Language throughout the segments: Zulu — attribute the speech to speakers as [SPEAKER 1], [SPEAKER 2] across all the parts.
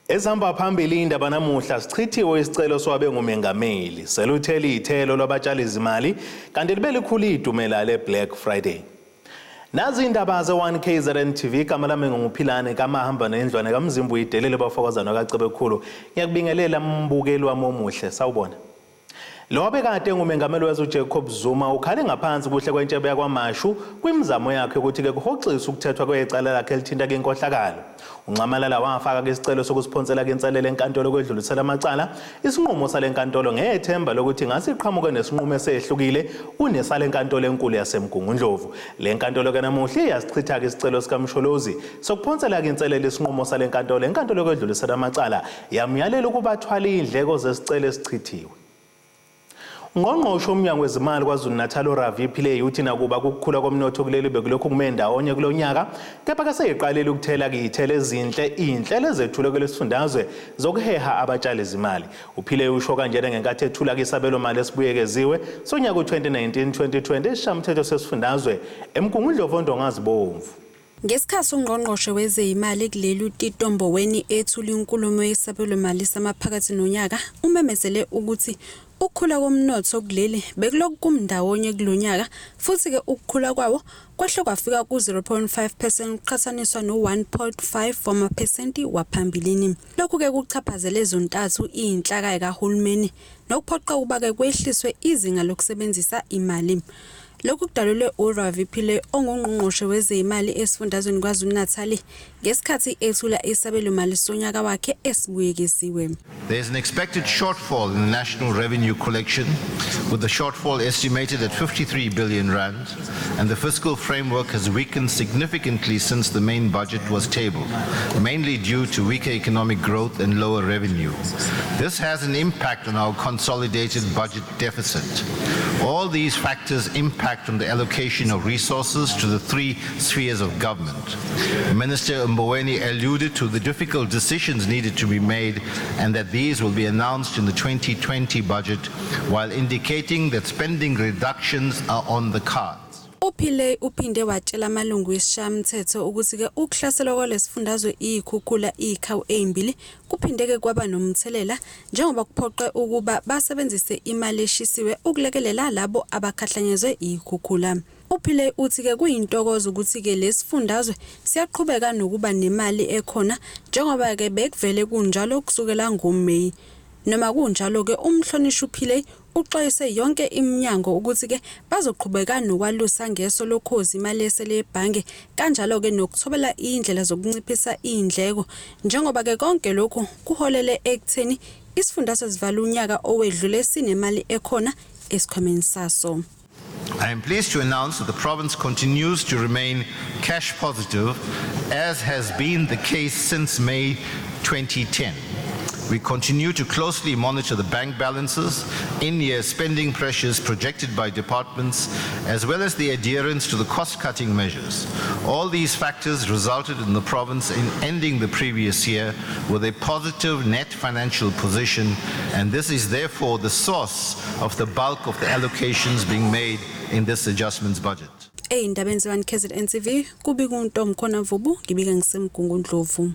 [SPEAKER 1] Ezihamba phambili indaba namuhla, sichithiwe isicelo sowabe ngumengameli seluthela ithelo lwabatshali izimali, kanti libe likhulu idumela le-Black Friday. Nazi indaba ze-1 KZN TV. Igama lami nguPhilane kamahamba nendlwane kamzimba uyidelele bafokazana kaCebekhulu. Ngiyakubingelela, mbukeli wami omuhle, sawubona. Lo wabekade ngumengameli wezwe uJacob Zuma ukhale ngaphansi kuhle kwentshebe yakwaMashu kwimizamo yakhe yokuthi-ke kuhoxiswe ukuthethwa kwecala lakhe elithinta inkohlakalo. UNxamalala wafaka-ke isicelo sokusiphonsela inselele enkantolo kwedlulisela amacala isinqumo sale nkantolo, ngethemba lokuthi ngase iqhamuke nesinqumo esehlukile kunesale nkantolo enkulu yaseMgungundlovu. Le nkantolo-ke namuhla iyasichitha-ke isicelo sikaMsholozi sokuphonsela-ke inselele isinqumo sale nkantolo enkantolo kwedlulisela amacala, yamyalela ukuba athwale iy'ndleko zesicelo esichithiwe. Ungqongqoshe womnyango wezimali KwaZulu-Natal uRavi Pillay uthi nakuba ukukhula komnotho kuleli bekulokhu kume ndawonye kulo nyaka, kepha kaseyiqalile ukuthela iy'thelo ezinhle iy'nhlelo ezethulwe kulesifundazwe zokuheha abatshali zimali. UPillay usho kanjena ngenkathi ethula isabelo mali esibuyekeziwe sonyaka u-2019-2020 esishamthetho sesifundazwe eMgungundlovu oNdongazibomvu.
[SPEAKER 2] Ngesikhathi ungqongqoshe wezezimali kuleli uTito Mboweni ethula inkulumo yesabelomali samaphakathi nonyaka, umemezele ukuthi ukukhula komnotho kuleli bekulokhu kumndawonye kulonyaka, futhi-ke ukukhula kwawo kwehle kwafika ku-0.5% kuqhathaniswa no-1.5 wamaphesenti waphambilini. Lokhu-ke kuchaphazele zontathu iy'nhlaka zikahulumeni nokuphoqa ukuba-ke kwehliswe izinga lokusebenzisa imali. Lokhu kudalulwe uRavi Pillay ongungqongqoshe wezezimali esifundazweni KwaZulu-Natal ngesikhathi ethula isabelomali sonyaka wakhe esibuyekeziwe.
[SPEAKER 3] There is an expected shortfall in the national revenue collection, with the shortfall estimated at 53 billion rand, and the fiscal framework has weakened significantly since the main budget was tabled, mainly due to weaker economic growth and lower revenue. This has an impact on our consolidated budget deficit. All these factors impact on the allocation of resources to the three spheres of government. Minister Mboweni alluded to the difficult decisions needed to be made and that these will be announced in the 2020 budget, while indicating that spending reductions are on the cards.
[SPEAKER 2] UPillay uphinde watshela amalungu esishayamthetho ukuthi-ke ukuhlaselwa kwalesifundazwe iy'khukhula iy'khawu ey'mbili kuphinde-ke kwaba nomthelela, njengoba kuphoqe ukuba basebenzise imali eshisiwe ukulekelela labo abakhahlanyezwe iy'khukhula. UPillay uthi-ke kuyintokozo ukuthi-ke lesifundazwe siyaqhubeka nokuba nemali ekhona, njengoba-ke bekuvele kunjalo kusukela ngoMeyi. Noma kunjalo-ke, umhlonishwa uPillay uxwayise yonke iminyango ukuthi-ke bazoqhubeka nokwalusa ngeso lokhozi imali esele ebhange, kanjalo-ke nokuthobela iy'ndlela zokunciphisa iy'ndleko, njengoba-ke konke lokhu kuholele ekutheni isifundazwe sivala unyaka owedlule sinemali ekhona esikhwameni saso.
[SPEAKER 3] I am pleased to announce that the province continues to remain cash positive, as has been the case since May 2010. We continue to closely monitor the bank balances, in-year spending pressures projected by departments, as well as the adherence to the cost-cutting measures. All these factors resulted in the province in ending the previous year with a positive net financial position, and this is therefore the source of the bulk of the allocations being made in this adjustments budget.
[SPEAKER 2] Ey'ndabeni ze-1 KZN TV, kubika uNtomkhona Vubu, ngibika ngiseMgungundlovu.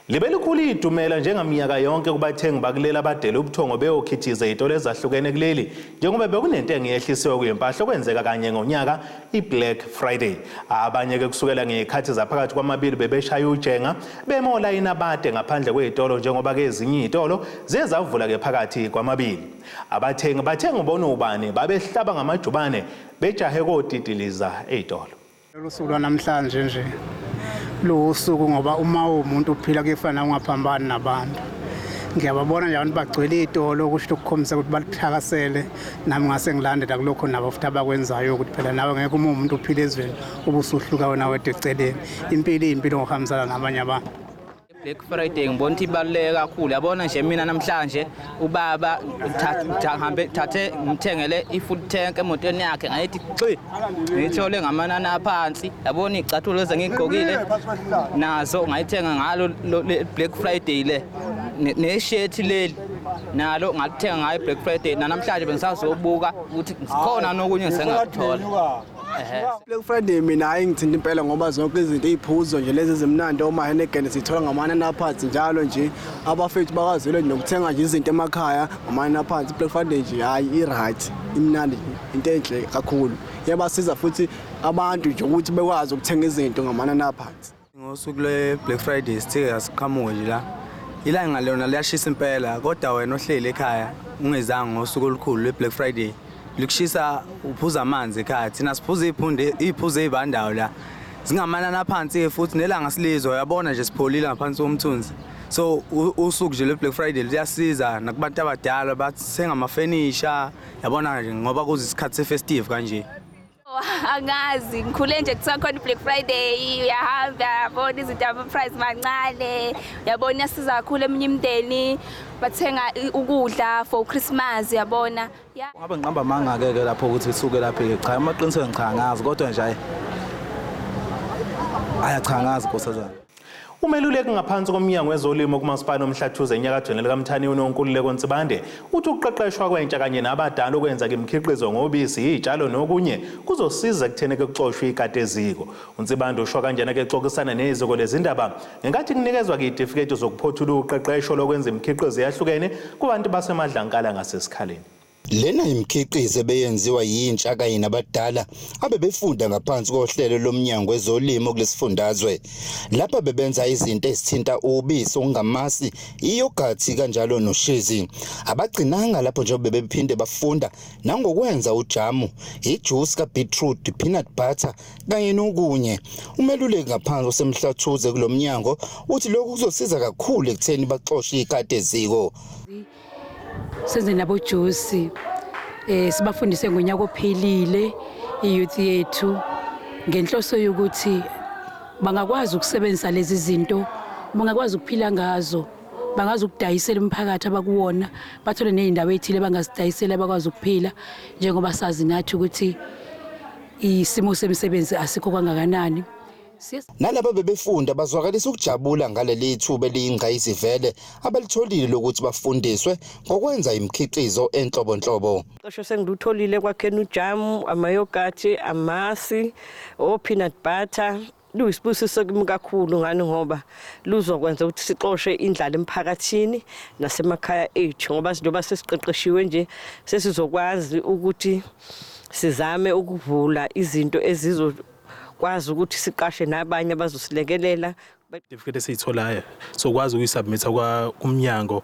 [SPEAKER 1] Libe likhulu idumela njengaminyaka yonke kubathengi bakuleli abadele ubuthongo beyokhithiza ey'tolo ezahlukene kuleli, njengoba bekunentengo eyehlisiwe kuyempahla okwenzeka kanye ngonyaka, i-Black Friday. Abanye-ke kusukela ngey'khathi zaphakathi kwamabili bebeshaya ujenga bema olayini abade ngaphandle kwey'tolo, njengoba-ke ezinye iy'tolo ziye zavula-ke phakathi kwamabili. Abathengi bathenga ubona ubani babehlaba ngamajubane bejahe kodidiliza ey'tolo.
[SPEAKER 4] Lolu suku lwanamhlanje nje luwusuku, ngoba uma uwumuntu uphila kuyefana ungaphambani nabantu. Ngiyababona nje abantu bagcwele iy'tolo, kusho ukukhombisa ukuthi balithakasele. Nami ngase ngilandela kulokho nabo futhi abakwenzayo, ukuthi phela nawe ngeke uma uwumuntu uphila ezweni ubusuhluka wena wedwa eceleni. Impilo iyimpilo ngokuhambisana nabanye abantu.
[SPEAKER 5] Black Friday ngibona ukuthi ibaluleke kakhulu. Yabona nje mina namhlanje ubaba hambe thathe ngimthengele i-full tank emotweni yakhe, ngayithi xi ngiyithole ngamanani aphansi. Yabona iy'cathulo lezi engiy'gqokile nazo ngayithenga ngalo le Black Friday le, neshethi leli nalo ngalithenga ngayo Black Friday. Nanamhlanje bengisazobuka ukuthi khona nokunye ngisengakuthola.
[SPEAKER 6] Black Friday mina hayi ngithinta impela ngoba zonke izinto iziphuzo nje lezi ezimnandi oma Heineken sithola ngamanani aphansi njalo nje abafethu bakazile nokuthenga nje izinto emakhaya ngamanani aphansi. Black Friday nje hayi i-right, imnandi into enhle kakhulu, iyabasiza futhi abantu nje ukuthi bekwazi ukuthenga izinto ngamanani aphansi.
[SPEAKER 7] Ngosuku lwe-Black Friday sithe asiqhamuke nje la, ilanga lona liyashisa impela, kodwa wena ohleli ekhaya ungezanga ngosuku olukhulu lwe-Black Friday likushisa uphuza amanzi ekhaya. Thina siphuza iy'phuzo ey'bandayo la zingamanani aphansi-ke futhi nelanga silizwa uyabona nje sipholile ngaphansi komthunzi. So usuku nje lwe-Black Friday luyasiza nakubantu abadala bathenga amafenisha yabona nje ngoba kuze isikhathi se-festive kanje.
[SPEAKER 8] Angazi ngikhule nje kuthiwa khona i-Black Friday, uyahamba yabona izinto ama-price mancane, uyabona iyasiza kakhulu eminye imindeni bathenga ukudla for Christmas yabona.
[SPEAKER 9] Ngabe ngiqamba amanga-ke lapho ukuthi isuke lapho-ke, cha emaqinisweni cha angazi, kodwa nje hhayi aya cha angazi nkosazana.
[SPEAKER 1] Umeluleki ngaphansi komnyango wezolimo kumasipala oMhlathuze enyakathweni likaMthaniya uNonkululeko Nsibande uthi ukuqeqeshwa kwentsha kanye nabadala okwenza imikhiqizo ngobisi, izitshalo nokunye kuzosiza ekutheni kuxoshwe ikati eziko. UNsibande usho kanjena ke exoxisana neziko lezindaba ngenkathi kunikezwa izitifiketi zokuphothula uqeqesho lokwenza imikhiqizo eyahlukene kubantu baseMadlankala ngaseSikhaleni.
[SPEAKER 10] Lena imikhiqizo ebeyenziwa yintsha kanye nabadala abebefunda ngaphansi kohlelo lomnyango wezolimo kulesifundazwe. Lapha bebenza izinto ezithinta ubisi, okungamasi, iyogathi kanjalo noshizi. Abagcinanga lapho njengoba bebephinde bafunda nangokwenza ujamu, ijuice kabeetroot, peanut butter kanye nokunye. Umeluleki ngaphansi oseMhlathuze kulomnyango uthi lokhu kuzosiza kakhulu ekutheni baxoshe ikati eziko.
[SPEAKER 11] Senze nabo juice, sibafundise ngonyaka ophelile iyouth yethu ngenhloso yokuthi bangakwazi ukusebenzisa lezi zinto, bangakwazi ukuphila ngazo, bangazi ukudayisela umphakathi abakuwona, bathole nezindawo ezithile bangazidayisela bakwazi ukuphila, njengoba sazi nathi ukuthi isimo semisebenzi asikho kangakanani.
[SPEAKER 10] Nalabo bebefunda bazwakalisa ukujabula ngaleli thuba eliyingqayizivele abalitholile lokuthi bafundiswe ngokwenza imikhiqizo enhlobonhlobo.
[SPEAKER 12] Qosho sengilutholile kwakheni ujamu, amayogathi, amasi, o-peanut butter. Luyisibusiso kimi kakhulu ngani ngoba luzokwenza ukuthi sixoshe indlala emphakathini nasemakhaya ethu, ngoba njengoba sesiqeqeshiwe nje sesizokwazi ukuthi sizame ukuvula izinto ezizo kwazi ukuthi siqashe nabanye abazosilekelela.
[SPEAKER 13] Certificate esiyitholayo sokwazi ukuyisubmit kumnyango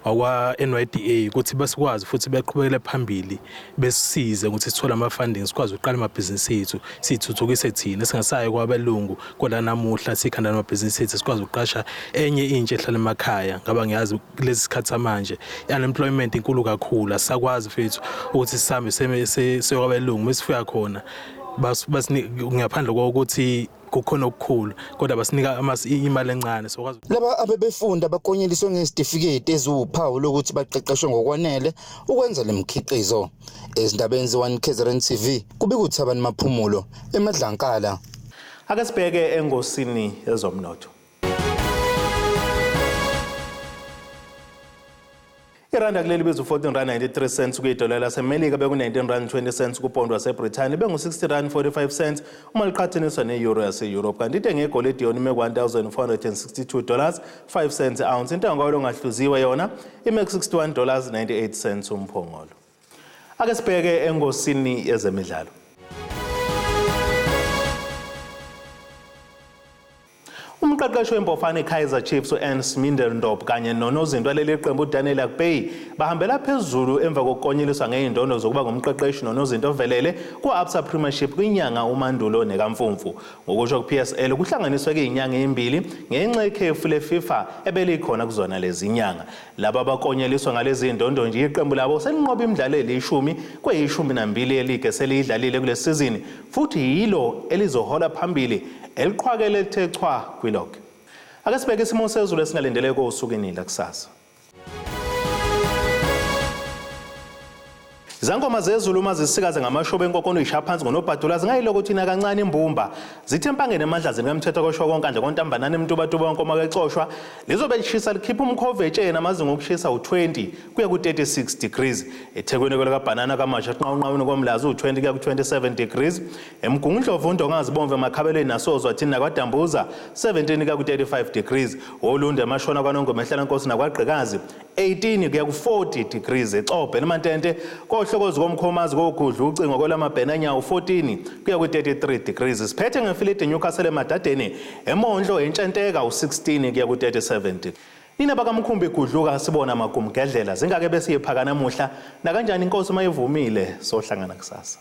[SPEAKER 13] wakwa-NYDA ukuthi basikwazi futhi beqhubekele phambili besisize ukuthi sithole ama-funding sikwazi ukuqala amabhizinisi ethu sithuthukise thina singasayi kwabelungu kodwa namuhla sikhanda amabhizinisi ethu sikwazi ukuqasha enye intsha ehlala emakhaya. Ngaba ngiyazi kulesi sikhathi samanje i-unemployment inkulu kakhulu, asisakwazi fethu ukuthi sihambe siyokwabelungu mesifika khona ngaphandle kokuthi kukhona okukhulu kodwa basinika imali encane sokwazi.
[SPEAKER 10] Laba abebefunda bakonyeliswe ngezitifiketi eziwuphawu lokuthi baqeqeshwe ngokwanele ukwenza lemikhiqizo. Ezindabeni ze-1 KZN TV kubika uThabani Maphumulo eMadlankala.
[SPEAKER 1] Ake sibheke engosini yezomnotho. Iranda kuleli bizu 14.93 kuyidola laseMelika, beku-19.20 kupondo waseBrithani, bengu-60.45 uma liqhathaniswa ne-euro yase-Europe. Kanti intengo yegolide yona ime ku-$1,462 5 ounce. Intengo kwayo ongahluziwe yona ime ku-$61.98 umphongolo. Ake sibheke engosini yezemidlalo. Umqeqeshi wempofane Kaizer Chiefs u-Ernst Middendorp kanye nonozinto waleli qembu uDaniel Akpeyi bahambela phezulu emva kokukonyeliswa ngey'ndondo zokuba ngumqeqeshi nonozinto ovelele ku-Absa Premiership kwinyanga uMandulo nekaMfumfu. Ngokusho ku-PSL kuhlanganiswe kuy'inyanga ezimbili ngenxa yekhefu le-FIFA ebelikhona kuzona lezi nyanga. Laba abakonyeliswa ngalezi zindondo nje iqembu labo selinqobe imidlalo elishumi kweyi-12 yeligi eseliyidlalile kule sizini, futhi yilo elizohola phambili eliqhwakele lithe chwa kwilog. Ake sibheke isimo sezulu esingalindeleke osukwini lakusasa. Izangoma zezulu uma zisikaze ngamashoba enkokono ishaya phansi ngonobhadula zingayiloko thina kancane imbumba. Zithe empangeni emandlazini kaMthetho kosho konkandla kontambanana emtubatuba wenkomo kecoshwa lizobe lishisa likhipha umkhovu etsheni amazinga okushisa u20 kuya ku36 degrees. eThekwini kwelikaBhanana kaMasha qnqawunqawini komlazi u20 kuya ku27 degrees. eMgungundlovu uNdongazibomvu emakhabelweni nasozwathini nakwaDambuza 17 kuya ku35 degrees. Olundi emashona kwaNongoma eHlalankosi nakwaGqikazi 18 kuya ku40 degrees. eXobhe eMantente kohlokozi komkhomazi kogudla ucingo kwelamabhenanyawo 14 kuya ku33 degrees. Siphethe ngefilidi eNewcastle eMadadeni eMondlo eNtshenteka u16 kuya ku37 degrees. Nina bakamkhumbi gudluka sibona amagumgedlela zingake bese yiphaka namuhla nakanjani inkosi mayivumile sohlangana kusasa.